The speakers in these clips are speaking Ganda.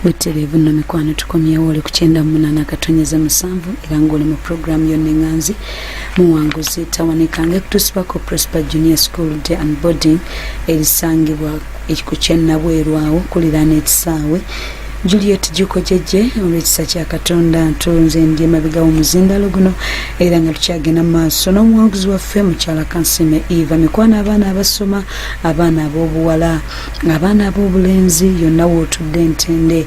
Butereevu nno mikwano, tukomyewo. Oli ku 98.7 era ng'oli mu puroguramu yonna eŋŋanzi Muwanguzi Tawanikanga, ekutuusibwako Prosper Junior School Day and Boarding, erisangibwa ku Kyennabweru awo kuliraana ekisaawe. Juliet Juko Jeje, olw'ekisa kya Katonda ntunze ndi emabega w'omuzindalo guno, era nga tukyagenda mu maaso n'omuwanguzi waffe, mukyala Kansime Eva. Mikwano, abaana abasoma, abaana ab'obuwala, abaana ab'obulenzi, yonna wootudde entende,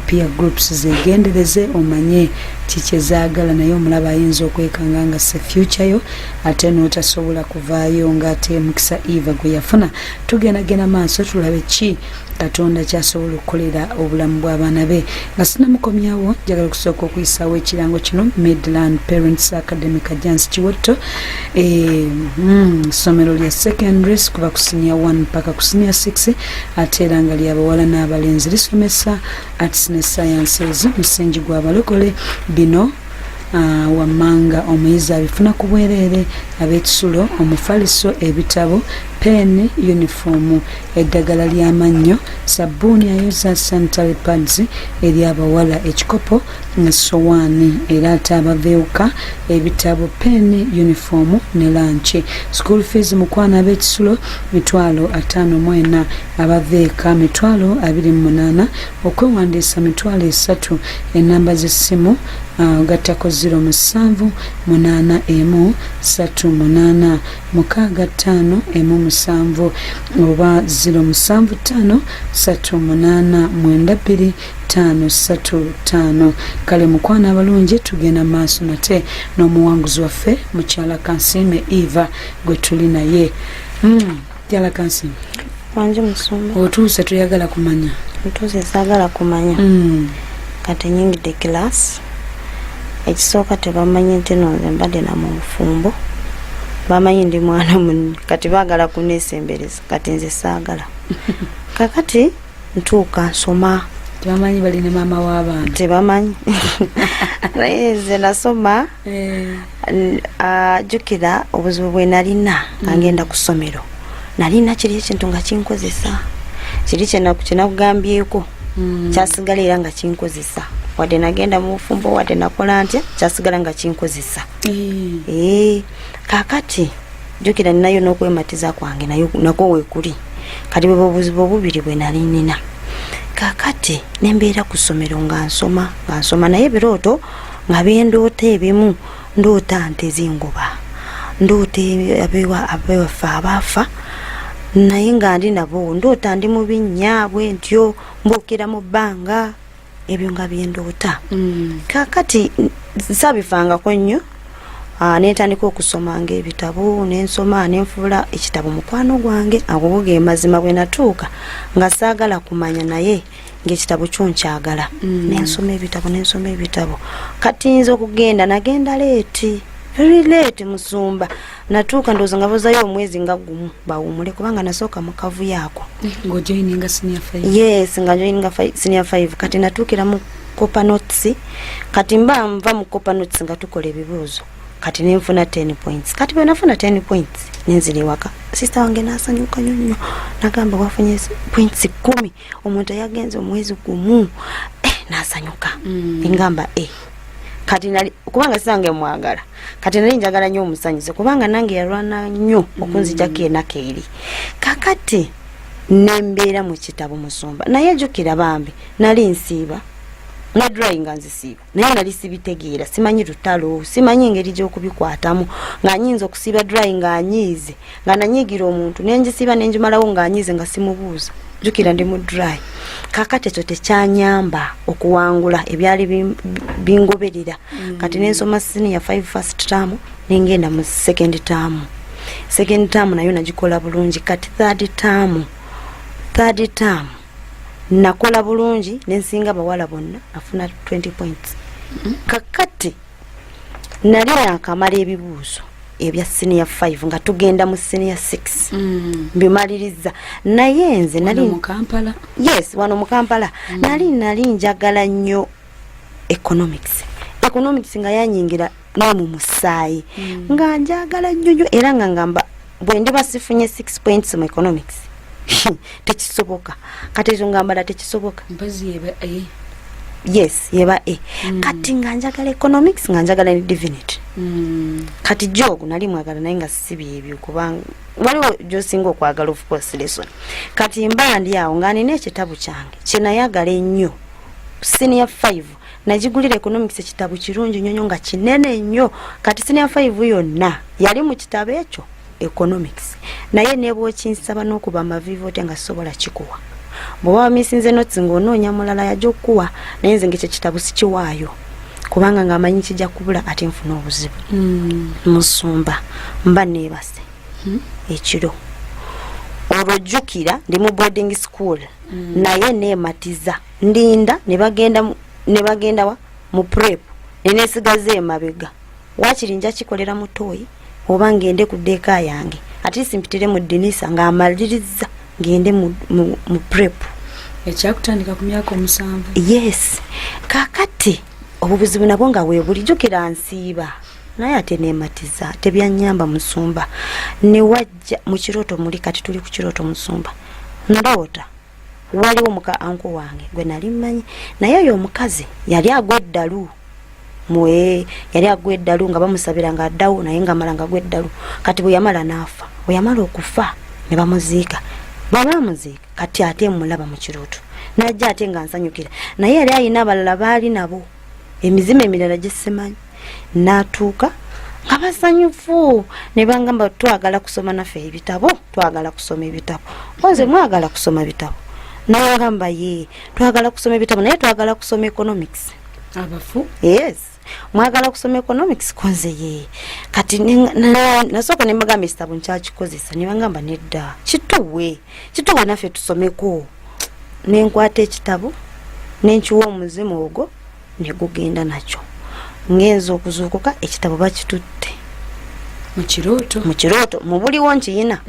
peer groups zegendereze, omanye kikyezaagala. Naye omulaba ayinza okwekanga nga se future yo, ate n'otasobola kuvaayo ng'ate mukisa Eva gwe yafuna. Tugendagenda maaso, tulabe ki Katonda kyasobola okukolera obulamu bw'abaana be. Nga sinamukomyawo, njagala okusooka okuyisaawo ekirango kino: Midland Parents Academy, Kajansi Kiwotto, ssomero lya secondary kuva ku senior 1 paka ku senior 6, ate era nga lyabawala n'abalenzi. Lisomesa arts ne sciences, musingi gw'abalokole. Bino wammanga omuyizi abifuna ku bwereere: ab'ekisulo, omufaliso, ebitabo, peeni, yunifoomu, eddagala ly'amannyo, sabbuuni ayoza, sanitary pads eri abawala, ekikopo, sowaani. Era ate abava ewuka, ebitabo, peeni, yunifoomu ne lunch. School fees, mukwano, ab'ekisulo 54,000, abava eka 28,000, okwewandiisa 30,000. Enamba z'essimu, gattako 07 8 1 3 8 6 5 1 7 oba 07 5 3 8 9 2 5 3 5. Kale mukwano abalungi, tugenda maaso nate n'omuwanguzi waffe, mukyala Kansiime Eva, gwe tuli naye. Mukyala Kansiime. Wanje musumba. Otuuse, tuyagala kumanya. Ntuuse, saagala kumanya. Kati nyingidde class. Ekisooka, tebamanyi nti no nze mbadde na mu bufumbo. Bamanyi ndi mwana munne, kati baagala kuneesembereza, kati nze saagala. Kakati ntuuka, nsoma. Tebamanyi bali ne maama w'abaana. Tebamanyi, naye nze nasoma. Jjukira obuzibu bwe nalina nga ngenda ku ssomero, nalina kiri ekintu nga kinkozesa, kiri kyenakugambyeko. Kyasigala era nga kinkozesa, wadde nagenda mu bufumbo, wadde nakola ntya, kyasigala nga kinkozesa. Ee, kakati jjukira ninayo n'okwematiza kwange nayo nakwo weekuli. Kati bwe obuzibu obubiri bwe nali nina. Kakati nembeera ku ssomero nga nsoma, nga nsoma, naye ebirooto nga byendoota ebimu, ndoota nte zingoba, ndoota abewaffe abaafa naye nga ndi nabo, ndoota ndi mu binnya bwe ntyo, mbuukira mu bbanga, ebyo nga byendoota. Kakati sabifangako nnyo. Nentandika okusomanga ebitabo, nensoma, nenfuula ekitabo mukwano gwange. Ago ge mazima. Bwe natuuka nga saagala kumanya, naye ngaekitabo kyo nkyagala. Nensoma ebitabo, nensoma ebitabo. Kati nze okugenda, nagenda late, very late, musumba. Natuuka ndowooza nga bazayo omwezi nga gumu bawumule, kubanga nasooka mu kavuyo ako. Ng'ojoininga senior five. Yes, nga joininga senior five. Kati natuukira mu copy notes. Kati mba nva mu copy notes nga tukola ebibuuzo, kati nenfuna 10 points. Kati bwe nafuna 10 points, nenzira ewaka. Sister wange nasanyuka nnyo nnyo, nagamba, "Wafunye points 10, omuntu ayagenze omwezi gumu." Eh, nasanyuka. Ngamba, "Eh." Kati nali, kubanga sisange mwagala, kati nali njagala nnyo omusanyuse, kubanga nange yalwana nnyo okunzijako enaka eri. Kakati nembeera mu kitabo, musumba, naye jjukira bambi nali nsiiba na dry nga nzisiiba, naye nali sibitegeera, simanyi lutalo, simanyi engeri gy'okubikwatamu, nga nyinza okusiiba dry nga anyiize, nga nanyiigira omuntu, nenjisiiba nenjimalawo nga anyiize, nga simubuuza. Jjukira ndi mu dry. Kakati ekyo tekyanyamba okuwangula ebyali bingoberera. Kati nensoma senior 5 first term, nengenda mu second term. Second term nayo nagikola bulungi. Kati third term nakola bulungi, nensinga bawala bonna, nafuna 20 points. Kakati nali nakamala ebibuuzo ebya senior 5 nga tugenda mu senior 6. Mbimaliriza, naye nze nali Wano mu Kampala? Yes, wano mu Kampala. Nali njagala nnyo economics. Economics nga yanyingira mu musaayi, nga njagala nnyo nnyo, era nga ngamba bwe ndiba sifunye 6 points mu economics, Tekisoboka. Kati ekyo nga mbala tekisoboka. Mpozi yeba A. Yes, yeba A. Kati nga njagala economics, nga njagala ne divinity. Kati jogu nali mwagala, naye nga si byebyo, kubanga waliwo gyosinga okwagala, of course, lesson. Kati mba ndi awo nga nina ekitabo kyange kyenayagala ennyo senior 5, nagigulira economics, ekitabo kirungi nnyo nnyo nga kinene nnyo. Kati senior 5 yonna yali mu kitabo ekyo economics, naye nebwokinsaba n'okuba amaviivi otya nga sisobola kikuwa. Bw'oba wamisinze notes ng'onoonya mulala yajja okukuwa, naye nze ngaekyo ekitabo sikiwaayo kubanga ng'amanyi kijja kubula ate nfuna obuzibu. Musumba, mba neebase ekiro olwo, jjukira ndi mu boarding school, naye neematiza, ndinda ne bagenda ne bagenda wa mu prep, nenesigaza emabega. Wakiri nja kikolera mu toilet oba ngende ku ddeeka yange, ate simpitire mu ddinisa ng'amaliriza ngende mu prep. Ekyakutandika ku myaka 7. Yes. Kakati obubuzibu nabwo nga weebuli, jjukira nsiiba, naye ate nematiza, tebyanyamba. Musumba, newajja mu kirooto muli, kati tuli ku kirooto. Musumba, ndoota waliwo muka uncle wange gwe nali mmanyi, naye oyo omukazi yali agwa eddalu mwe, yali agwa eddalu nga bamusabira nga addawo, naye nga amala nga agwa eddalu. Kati bwe yamala n'afa, bwe yamala okufa ne bamuziika. Bwe bamuziika, kati ate mulaba mu kirooto najja ate nga nsanyukira, naye yali ayina abalala baali nabo, emizimu emirala gyesimanyi. N'atuuka nga basanyufu ne bangamba, "Twagala kusoma naffe ebitabo, twagala kusoma ebitabo." Onze, "Mwagala kusoma bitabo?" Nabagamba, "Ye, twagala kusoma ebitabo, naye twagala kusoma economics." Abafu? Yes. "Mwagala kusoma economics?" Konze, "Ye." Kati nasooka ne mbagamba ekitabo nkyakikozesa, ne bagamba, "Nedda, kituwe, kituwe naffe tusomeko." Nenkwata ekitabo nenkiwa omuzimu ogwo negugenda nakyo. Ngenza okuzuukuka, ekitabo bakitutte. Mu kirooto? Mu kirooto, mu buliwo nkiyina.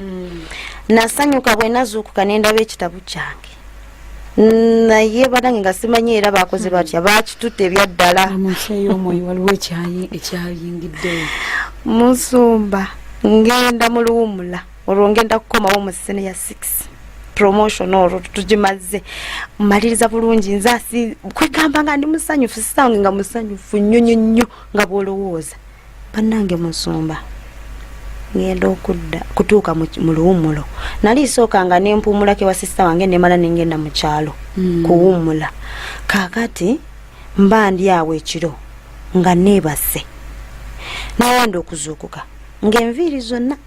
Nasanyuka bwe nazuukuka nendaba ekitabo kyange, naye banange nga simanyi era bakoze batya, bakitutte ebyaddala. Mu nsi ey'omwoyo waliwo ekyayingiddewo. Musumba, ngenda mu luwumula olwo, ngenda kukomawo mu senior 6 promotion, olwo tugimaze, maliriza bulungi. Nze asi kwegamba nga ndi musanyufu, sisange nga musanyufu nnyo nnyo nnyo nga bwolowooza. Bannange musumba, ngenda okudda kutuuka mu luwummulo, nali sooka nga nempumulako ewa sisita wange, nemala nengenda mu kyalo kuwummula. Kaakati mba ndi awo ekiro nga neebase, nawanda okuzuukuka ng'enviiri zonna,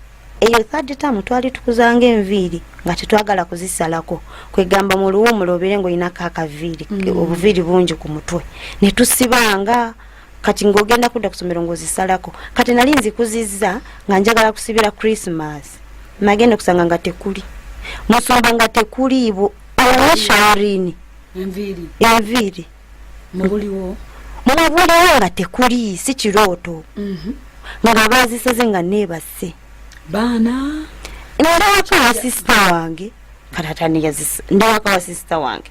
eyo third term twali tukuzanga enviiri nga tetwagala kuzisalako, kwegamba mu luwummulo obeere ngaolinako akaviiri, obuviiri bungi ku mutwe, ne tusibanga. Kati ng'ogenda kudda ku ssomero ng'ozisalako. Kati nali nzikuzizza nga njagala kusibira Christmas, nagenda okusanga nga tekuli, musumba, nga tekuliibo awashawurini. Enviiri? Enviiri. Mubuliwo? Mubuliwo nga tekuli, si kirooto, nga bazisaze nga neebase. Baana? Ndawaka wa sisita wange, kati ndawaka wa sisita wange.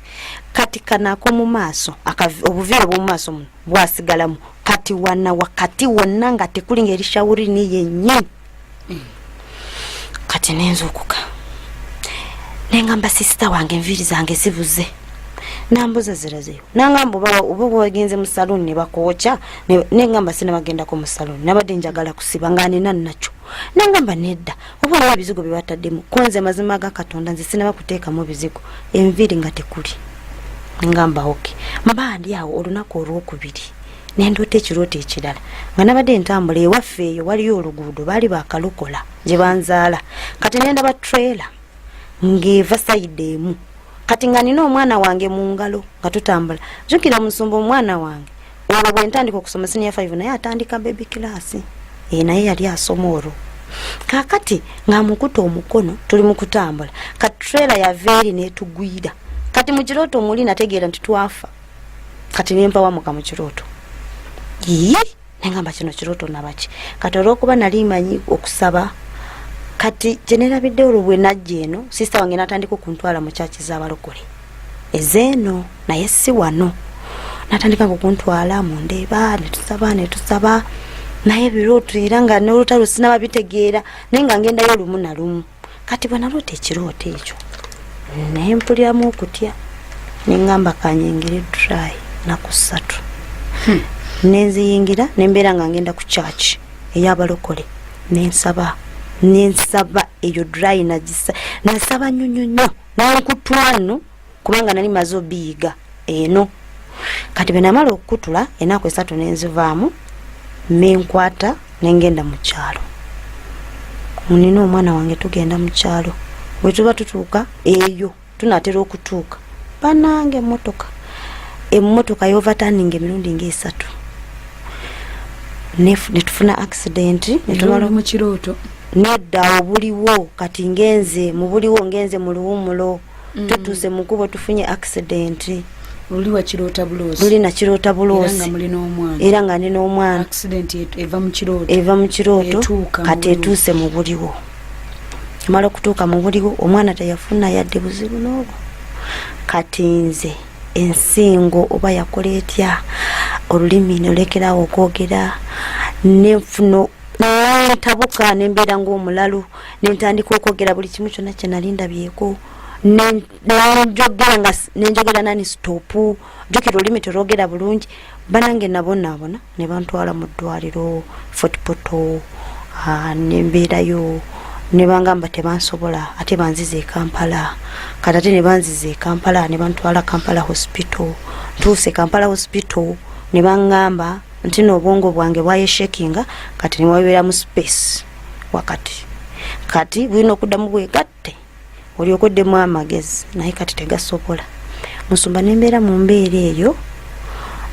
Kati kano ak'omu maaso, obuviiri obw'omu maaso muno bwasigalamu, kati wana wakati wonna nga tekuli, nga eri shawurini yennyini. Kati nenzuukuka nengamba sisita wange, "Enviiri zange zibuze." Nambuza, "Zirazeyo?" Nangamba, Oba wagenze mu saluuni ne bakwokya." Nengamba, "Sinabagendako mu saluuni, nabadde njagala kusiba nga nina nakyo." Nangamba, "Nedda, oba olaba ebizigo bye bataddemu." Konze mazima ga Katonda, nze sinaba kuteekamu bizigo, enviiri nga tekuli. Ngamba, "Okay." Mba ndi awo olunaku olwokubiri, nendoota ekirooto ekirala nga nabadde ntambula ewaffe. Eyo waliyo oluguudo baali bakalukola gye banzaala. Kati nendaba trailer ng'eva side emu, kati nga nina omwana wange mu ngalo nga tutambula. Jukira musumba, omwana wange olwo bwe ntandika okusoma senior 5, naye atandika baby class e, naye yali asoma olwo. Kakati ng'amukuta omukono, tuli mu kutambula, kati trailer yava eri netugwira. Kati mu kirooto muli nategeera nti twafa. Kati nempawamuka mu kirooto, ii nengamba, "Kino kirooto nabaki?" Kati olwokuba nali manyi okusaba, kati kyenerabidde olwo bwe najja eno, sisita wange natandika okuntwala mu kyaki z'abalokole ezeeno, naye si wano. Natandika okuntwala mu ndeeba, netusaba, netusaba, naye ebirooto era nga n'olutalo sinaba bitegeera, naye nga ngendayo lumu na lumu. Kati bwe naloota ekirooto ekyo Naye mpuliramu okutya, neŋŋamba kanyingire dry naku 3. Nenziyingira, nembeera nga ngenda ku church ey'abalokole, nensaba, nensaba eyo dry nagisa, nasaba nnyo nnyo nnyo, nankutula nno, kubanga nali maze obiyiga eno. Kati bwe namala okukutula enaku 3, nenzivaamu, nenkwata nengenda mu kyalo. Nina omwana wange, tugenda mu kyalo. Bwe tuba tutuuka eyo, tunatera okutuuka, banange, emmotoka y'overturning emirundi ngaesatu, netufuna accident. Netumala mu kirooto? Nedda, obuliwo. Kati ngenze mu buliwo, ngenze mu luwumulo. Tutuuse mu kkubo, tufunye accident. Luli wakiroota buloosi? Luli nakiroota Era buloosi. nga mulina omwana? Era nga nina omwana. Accident eva mu kirooto? Eva mu kirooto. Etuuka mu Kati buliwo. Etuuse mu buliwo. Emala okutuuka mu buliwo, omwana teyafuna yadde buzibu n'obwo. Kati nze ensingo oba yakola etya, olulimi nolekerawo okwogera, nenfuno nentabuka, nembeera ngaomulalu, nentandika okwogera buli kimu kyonna kyenali ndabyeko. Nenjogera nga nenjogera nani stop, jjukira olulimi terwogera bulungi. Banange, nabonaabona, ne bantwala mu ddwaliro Fort Portal, nembeerayo, ne bangamba tebansobola, ate banziza e Kampala. Kati ate ne banziza e Kampala, ne bantwala Kampala Hospital. Ntuuse Kampala Hospital, ne baŋŋamba nti n'obwongo bwange bwayeshakinga, kati newabeeramu space wakati, kati bulina okuddamu bwegatte olyoka oddemu amagezi, naye kati tegasobola. Musumba, nembeera mu mbeera eyo,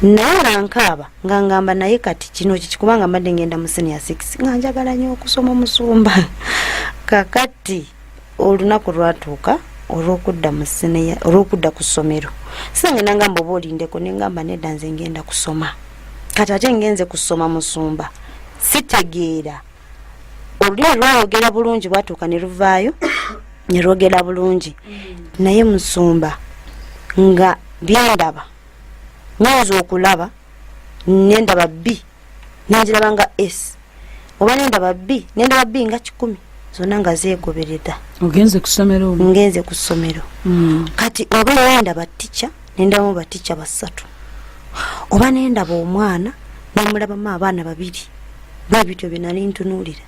naye nga nkaaba, nga ngamba naye kati kino kiki? Kubanga mbadde ngenda mu senior 6, nga njagala nnyo okusoma. Omusumba, kakati olunaku lwatuuka olwokudda mu senior, olwokudda ku ssomero. Sisange nangamba oba olindeko, nengamba nedda, nze ngenda kusoma. Kati ate ngenze kusoma, musumba, sitegeera olulimi lwayogera bulungi, bwatuuka ne luvaayo ne lwogera bulungi. Naye musumba, nga byendaba, nyinza okulaba nendaba b, nenjiraba nga s, oba nendaba b, nendaba b nga 100, zonna nga zeegoberera. Ogenze ku ssomero olwo? Ngenze ku ssomero. Kati oba nendaba tica, nendabamu batica basatu, oba nendaba omwana, nemulabamu abaana babiri, bwe bityo bye nali ntunuulira.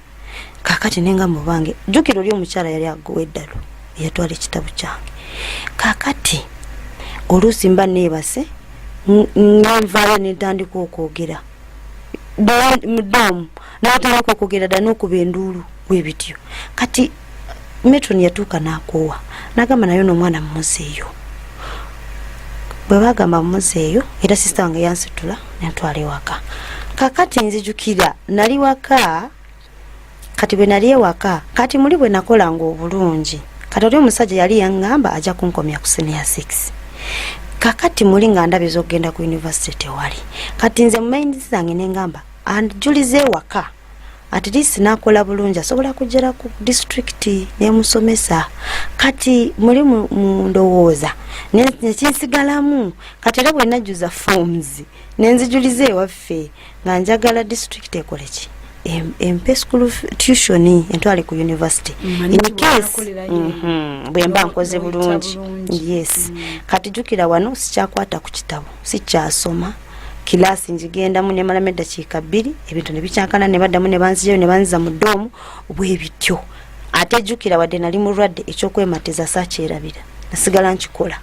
Kakati nengamba obange, jjukira oli omukyala yali agowa eddalu eyatwala ekitabo kyange. Kakati oluusi mba neebase, nenvaayo nentandika okwogera mu dorm, natandika okwogera dda n'okuba enduulu, bwe bityo. Kati matron yatuuka n'akoowa, n'agamba naye n'omwana mumuzeeyo. Bwe bagamba mumuzeeyo, era sisita wange yansitula nentwala ewaka. Kakati nzijukira nali waka. Kati bwe nali ewaka, kati muli bwe nakolanga obulungi, kati oli omusajja yali yaŋŋamba ajja kunkomya ku senior 6. Kakati muli nga ndabiza okugenda ku university tewali. Kati nze mu mind zange nengamba anjulize ewaka, at least nakola bulungi asobola kugera ku district nemusomesa. Kati muli mu ndowooza nekinsigalamu. Kati era bwe najjuza forms, nenzijuliza ewaffe nga njagala district ekole ki, empe school tuition entwale ku university. Manyi In nti case bw'onakolerayo bwe mba nkoze n'oyita bulungi. bulungi. Yes. Kati jjukira wano sikyakwata ku kitabo, sikyasoma, kilaasi ngigendamu nemalamu eddakiika 2, ebintu ne bikyankana, ne baddamu ne banzijayo ne banziza mu dorm, bwe bityo. Ate jjukira wadde nali mulwadde, ekyokwematiza saakyerabira, nasigala nkikola.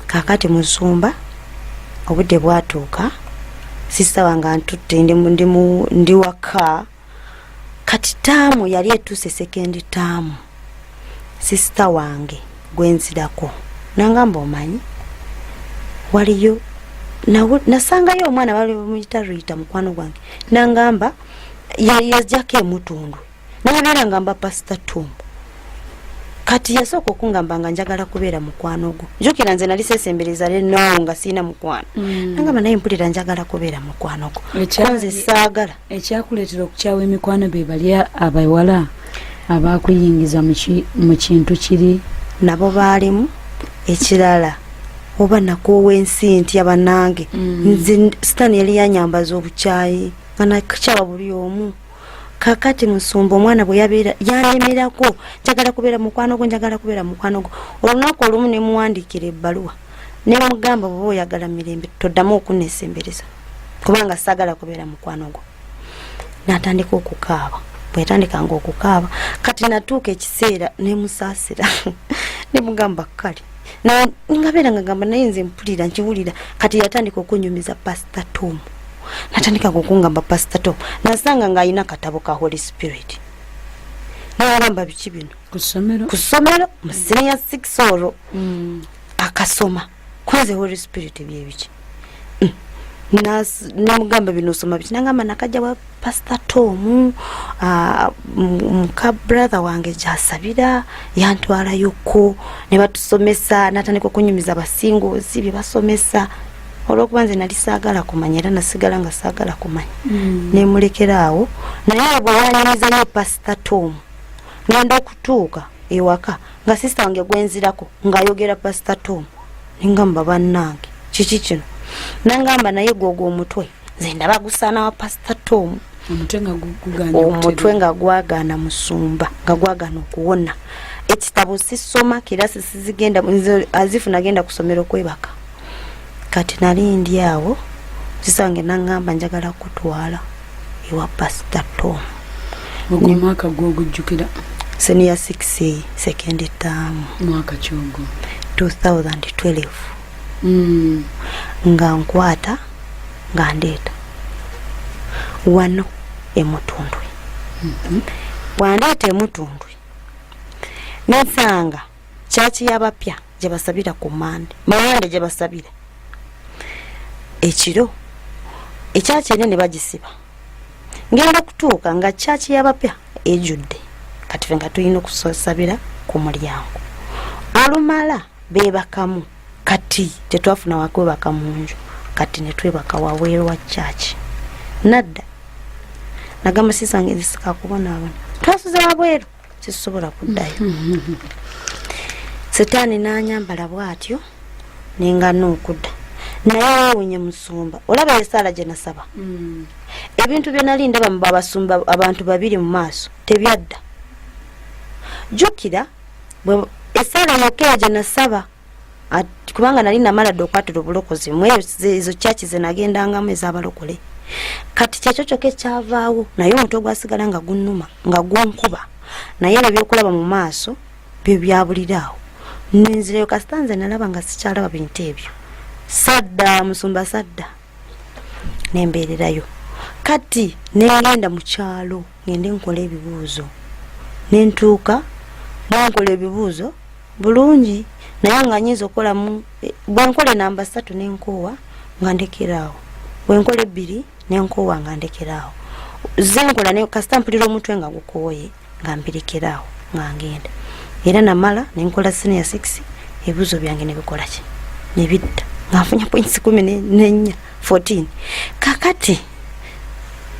Kakati musumba, obudde bwatuuka, sisita wange antutte, ndi waka. Kati taamu yali etuuse, second term. Sisita wange gwenzirako nangamba, omanyi waliyo nasangayo omwana bali bamuyita Rita, mukwano gwange, nangamba yajjako emutundwe, nabeera ngamba Pasita Tom. Kati yasooka okungamba nga njagala kubeera mukwano gwo. Njukira nze nali sesembereza leno nga siina mukwano. Nangamba naye mpulira njagala kubeera mukwano gwo. Ko nze saagala. Ekyakuleetera okukyawa emikwano be bali abawala abakuyingiza mu kintu kiri? Nabo baalimu. Ekirala, oba nakoowa ensi ntya bannange. Nze sitaani yali yanyambaza obukyayi, nga nakyawa buli omu. Kakati musumba, omwana bwe yabeera yanemerako, njagala kubeera mukwano gwo, njagala kubeera mukwano gwo. Olunaku olumu nemuwandiikira ebbaluwa, nemugamba, bwoba oyagala mirembe, toddamu okunesembereza, kubanga saagala kubeera mukwano gwo. Natandika okukaaba. Bweyatandikanga okukaaba, kati natuuka ekiseera nemusaasira, nemugamba kale, ngabeera nga gamba, naye nze mpulira nkiwulira. Kati yatandika okunyumiza Pastor Tom, natandika okungamba Pastor Tom. Nasanga ng'alina akatabo ka Holy Spirit, nagamba, biki bino? Ku ssomero? Ku ssomero, mu senior six olwo. Akasoma kwanze Holy Spirit byebiki. Nemugamba, bino osoma biki? Nagamba, nakajja wa Pastor Tom, muka brother wange gyasabira, yantwalayoko ne batusomesa. Natandika okunyumiza abasingozi bye basomesa. Olwokuba nze nali saagala kumanya, era nasigala nga saagala kumanya, nemulekera awo. Naye bwe yanyumizayo Pastor Tom, ngenda okutuuka ewaka nga sister wange gwenzirako ng'ayogera Pastor Tom. Nengamba, bannange, kiki kino? Nangamba, naye gwogwo omutwe nze ndaba gusaana wa Pastor Tom. Omutwe nga guganye? Omutwe nga gwagaana, musumba, nga gwagaana okuwona. Ekitabo sisoma, kirasi sizigenda, nze azifu nagenda kusomera okwebaka. Kati nali ndi awo, sisange naŋŋamba, njagala kutwala ewa Pastor Tom. Ogwo omwaka gwogujjukira? Senior 6, second term. Mwaka kyogwo? 2012. Nga nkwata nga ndeeta wano emutundwe. Bwandeeta emutundwe, nensanga kyaki y'abapya gye basabira ku Mande, mawande gye basabira ekiro, ekyaki enene bagisiba. Ngenda okutuuka nga kyaki y'abapya ejjudde. Kati fe nga tulina okusabira ku mulyango, olumala beebakamu. Kati tetwafuna wakwebaka mu nju, kati netwebaka wabweru wa kyaki. Nadda nagamba sisange nzisikakubonaabona, twasuze wabweru, sisobola kuddayo. Setaani n'anyambala bw'atyo, nengana okudda. Naye weewunye musumba, olaba esaala gye nasaba, ebintu bye nali ndaba mu babasumba abantu babiri mu maaso tebyadda. Jjukira esaala yokka eyo gye nasaba, kubanga nali namala dde okwatula obulokozi mu ezo kyaki ze nagendangamu ez'abalokole. Kati kyekyo kyokka ekyavaawo, naye omutwe gwasigala nga gunnuma, nga gunkuba, naye ebyo byokulaba mu maaso byo byabuliraawo. Nenzirayo, kasita nze nalaba nga sikyalaba bintu ebyo, sadda musumba, sadda nembeererayo. Kati nengenda mu kyalo, ngende nkola ebibuuzo, nentuuka nenkola ebibuuzo bulungi, naye nga nyinza okukolamu bwenkola enamba 3 nenkoowa nga ndekeraawo, bwenkola 2 nenkoowa nga ndekeraawo. Zenkola kasita mpulira omutwe nga gukooye nga mbirekeraawo nga ngenda. Era namala nenkola senior 6, ebibuuzo byange nebikola ki, nebidda nga nfunye points 14, 14. Kakati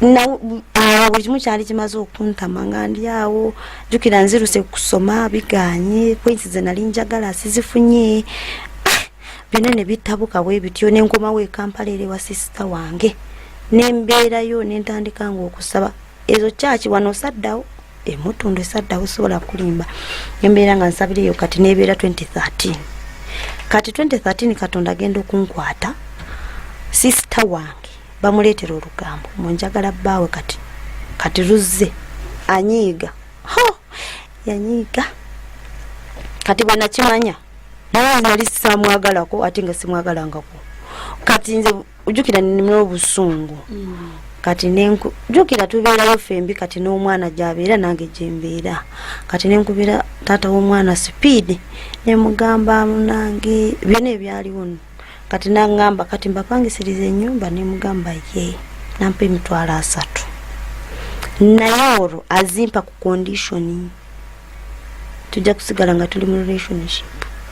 awo buli kimu kyali kimaze okuntama, nga ndi awo, jjukira nziruse kusoma biganye, points ze nali njagala sizifunye. Ah, byonna ne bitabuka bwe bityo, nenkomawo e Kampala eri wa sister wange, nembeerayo, nentandika nga okusaba ezo kyaki wano osaddawo emutundu esaddawo, sobola kulimba, embeera nga nsabireyo. Kati nebeera 2013. Kati 2013 Katonda agenda okunkwata, sister wange bamuleetera olugambo munjagala bbaawe. Kati luzze anyiiga. Ho, yanyiiga. Kati bwe nakimanya, naye nali samwagalako, ate nga simwagalangako. Kati nze ojjukira nina obusungu. Kati nenku jjukira tubeerayo fembi, kati n'omwana gyabeera nange gyembeera. Kati nenkubira taata w'omwana speed, nemugamba, munange, byonna ebyaliwo nno. Kati naŋŋamba, kati mbapangisiriza ennyumba? Nemugamba ye, nampa 300,000, naye olwo azimpa ku condition tujja kusigala nga tuli mu relationship.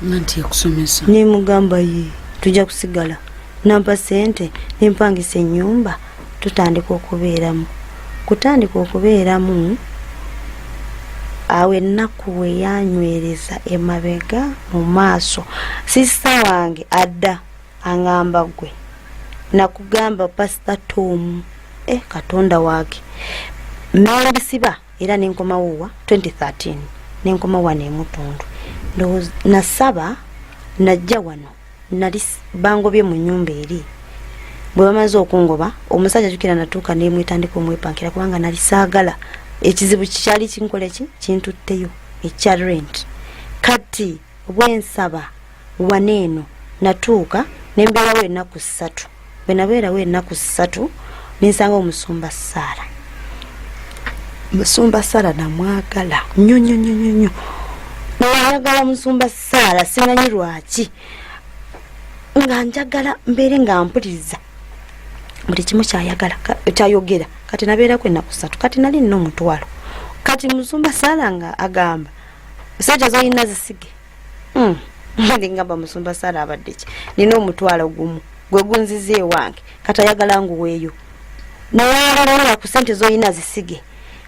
Nga nti yakusomesa? Nemugamba ye, tujja kusigala. Nampa sente, nempangisa ennyumba, tutandika okubeeramu. Kutandika okubeeramu awo, ennaku we yanywereza emabega mu maaso, sister wange adda aŋŋamba, gwe nakugamba Pastor Tom. Katonda wange. Nembisiba era nenkomawo wa 2013, nenkomawo wano emutundu. Ndowooza nasaba najja wano, nali bangobye mu nyumba eri. Bwe bamaze okungoba, omusajja jukira natuuka nemwetandika omwepankira, kubanga nali saagala ekizibu kyali kinkola ki kintutteyo ekya rent. Kati bwensaba wano eno, natuuka nembeerawo ennaku 3. Bwe nabeerawo ennaku 3, nensanga omusumba Saara. Musumba Saara namwagala nnyo nnyo nnyo nnyo nnyo. Nayagala musumba Saara, simanyi lwaki, nga njagala mbeere nga mpuliriza buli kimu kyayagala, kyayogera. Kati nabeerako ennaku 3. Kati nali nina omutwalo. Kati musumba Saara nga agamba, sente zolina zisige. Ngamba, musumba Saara, abadde ki? Nina omutwalo gumu gwe gunziza ewange, kati ayagala nguweeyo. Naye ku sente zolina zisige.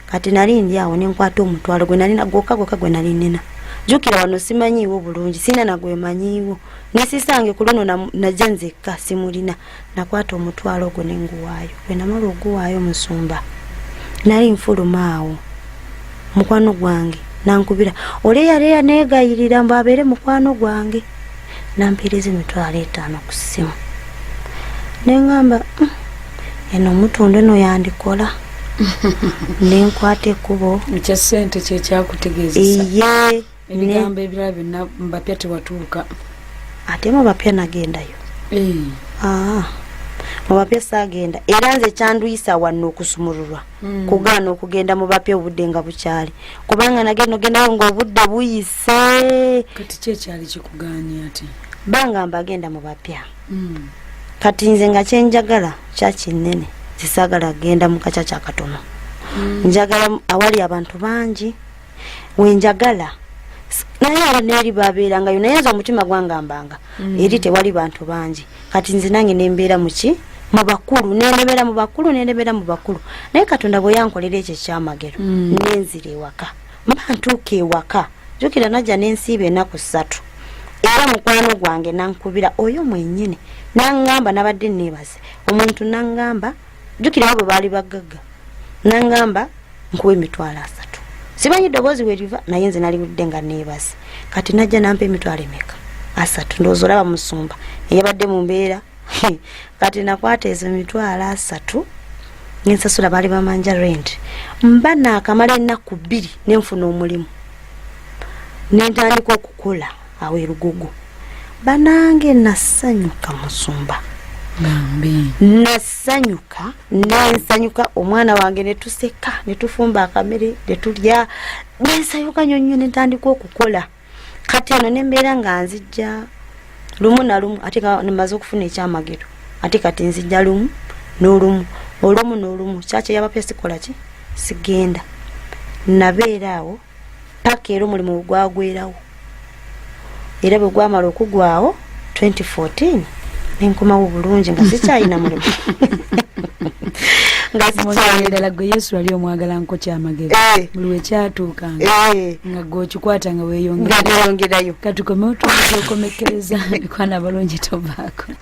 Kati nali ndi awo, nenkwata omutwalo gwe nalina gwokka gwokka gwe nali nina. Jjukira wano simanyiiwo bulungi, sina nagwemanyiiwo, nesisange ku luno najja nzekka, simulina. Nakwata omutwalo ogwo nenguwaayo. Bwe namala oguwaayo musumba, nali nfuluma awo, mukwano gwange nankubira, oli eyali yaneegayirira mbu abeere mukwano gwange, nampeereza 50,000 ku ssimu. Neŋŋamba, eno omutundu eno yandikola." Nenkwata ekkubo. Ekya ssente kyekyakutegeezesa? Iye. Ebigambo ebirala byonna mubapya tewatuuka? Ate mubapya nagendayo. Aa, mubapya saagenda. Era nze kyanduyisa wano okusumululwa kugaana okugenda mubapya obudde nga bukyali, kubanga nagenda ogendayo ngaobudde buyise. Kati ki ekyali kikuganye ate? Bangamba agenda mu bapya. Kati nze nga kyenjagala kyakinene, sisaagala kugenda mu kaca kyakatono. Njagala awali abantu bangi wenjagala. Naye aba neeri babeerangayo, naye nze omutima gwangambanga eri tewali bantu bangi. Kati nze nange nembeera muki, mu bakulu, nendemera mu bakulu, nendemera mu bakulu. Naye Katonda bwe yankolera ekyo ekyamagero, nenzira ewaka. Mba ntuuka ewaka, jukira najja nensiiba ennaku 3, era mukwano gwange nankubira oyo mwennyini, naŋŋamba, nabadde neebaze omuntu, naŋŋamba, jukira bwe baali bagagga, naŋŋamba, "Nkuwa 30,000." Simanyi ddoboozi weriva, naye nze naliwulidde nga neebaze. Kati najja nampa emitwalo emeka? 30. Ndowooza olaba musumba eyabadde mu mbeera. Kati nakwata ezo 30,000 nensasula baali bamanja rent. Mba naakamala ennaku 2, nenfuna omulimu, nentandika okukola awo erugugu. Banange, nasanyuka musumba. Bambi. Nasanyuka, nensanyuka, omwana wange netuseka, netufumba akamere netulya, nensanyuka nnyo nnyo. Nentandika okukola. Kati eno nembeera nga nzijja lumu na lumu, ate nga nemaze okufuna ekyamagero, ate kati nzijja lumu n'olumu, olumu n'olumu. Kyaki yabapya sikola ki, sigenda. Nabeera awo paka era omulimu gwagwerawo. Era bwe gwamala okugwawo 2014, nenkomawo bulungi nga sikyalina mulimu, nga sikyalina. Ddala gwe Yesu wali omwagala nko kyamagero. Buli wekyatuukanga nga gwe okikwata nga nga weeyongera. Neyongerayo. Katukomewo, tumaze okomekkereza. Mikwano abalungi, tovaako.